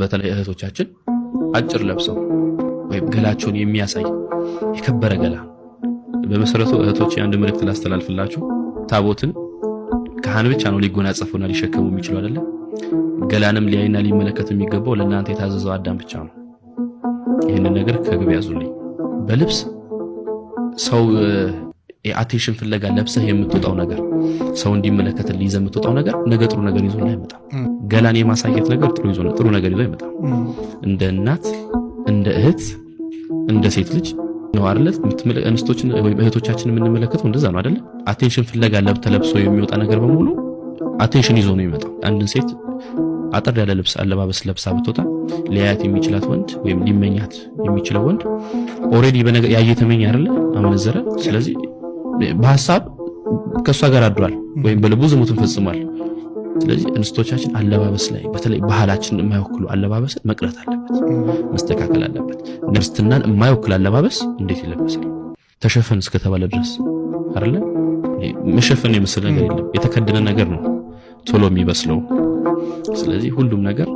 በተለይ እህቶቻችን አጭር ለብሰው ወይም ገላቸውን የሚያሳይ የከበረ ገላ። በመሰረቱ እህቶች፣ አንድ መልእክት ላስተላልፍላችሁ። ታቦትን ካህን ብቻ ነው ሊጎናጸፈውና ሊሸከሙ የሚችለው አይደለ? ገላንም ሊያይና ሊመለከት የሚገባው ለእናንተ የታዘዘው አዳም ብቻ ነው። ይህንን ነገር ከግብ ያዙልኝ። በልብስ ሰው የ attention ፍለጋ ለብሰህ የምትወጣው ነገር፣ ሰው እንዲመለከትልህ ይዘህ የምትወጣው ነገር ነገ ጥሩ ነገር ይዞ አይመጣም። ገላን የማሳየት ነገር ጥሩ ነገር ይዞ አይመጣም። እንደ እናት፣ እንደ እህት፣ እንደ ሴት ልጅ ነው አይደለ? እንስቶችን ወይም እህቶቻችን የምንመለከተው እንደዛ ነው አይደለ? Attention ፍለጋ ተለብሶ የሚወጣ ነገር በሙሉ attention ይዞ ነው የሚመጣው። አንድን ሴት አጠር ያለ ልብስ አለባበስ ለብሳ ብትወጣ ሊያያት የሚችላት ወንድ ወይም ሊመኛት የሚችለው ወንድ already ያየ ተመኝ አይደለ? አመነዘረ። ስለዚህ በሀሳብ ከእሷ ጋር አድሯል ወይም በልቡ ዝሙትን ፈጽሟል። ስለዚህ እንስቶቻችን አለባበስ ላይ በተለይ ባህላችንን የማይወክሉ አለባበስን መቅረት አለበት፣ መስተካከል አለበት። ክርስትናን የማይወክል አለባበስ እንዴት ይለበሳል? ተሸፈን እስከተባለ ድረስ አይደለ? መሸፈን የመሰለ ነገር የለም። የተከደነ ነገር ነው ቶሎ የሚበስለው። ስለዚህ ሁሉም ነገር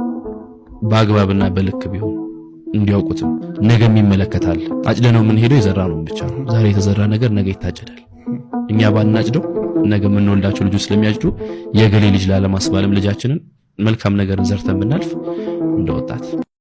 በአግባብና በልክ ቢሆን እንዲያውቁትም ነገም ይመለከታል። አጭደነው የምንሄደው የዘራ ነው ብቻ ነው። ዛሬ የተዘራ ነገር ነገ ይታጨዳል። እኛ ባናጭደው ነገ የምንወልዳቸው ልጆች ስለሚያጭዱ የገሌ ልጅ ላለማስባልም ልጃችንን መልካም ነገርን ዘርተን ብናልፍ እንደ ወጣት።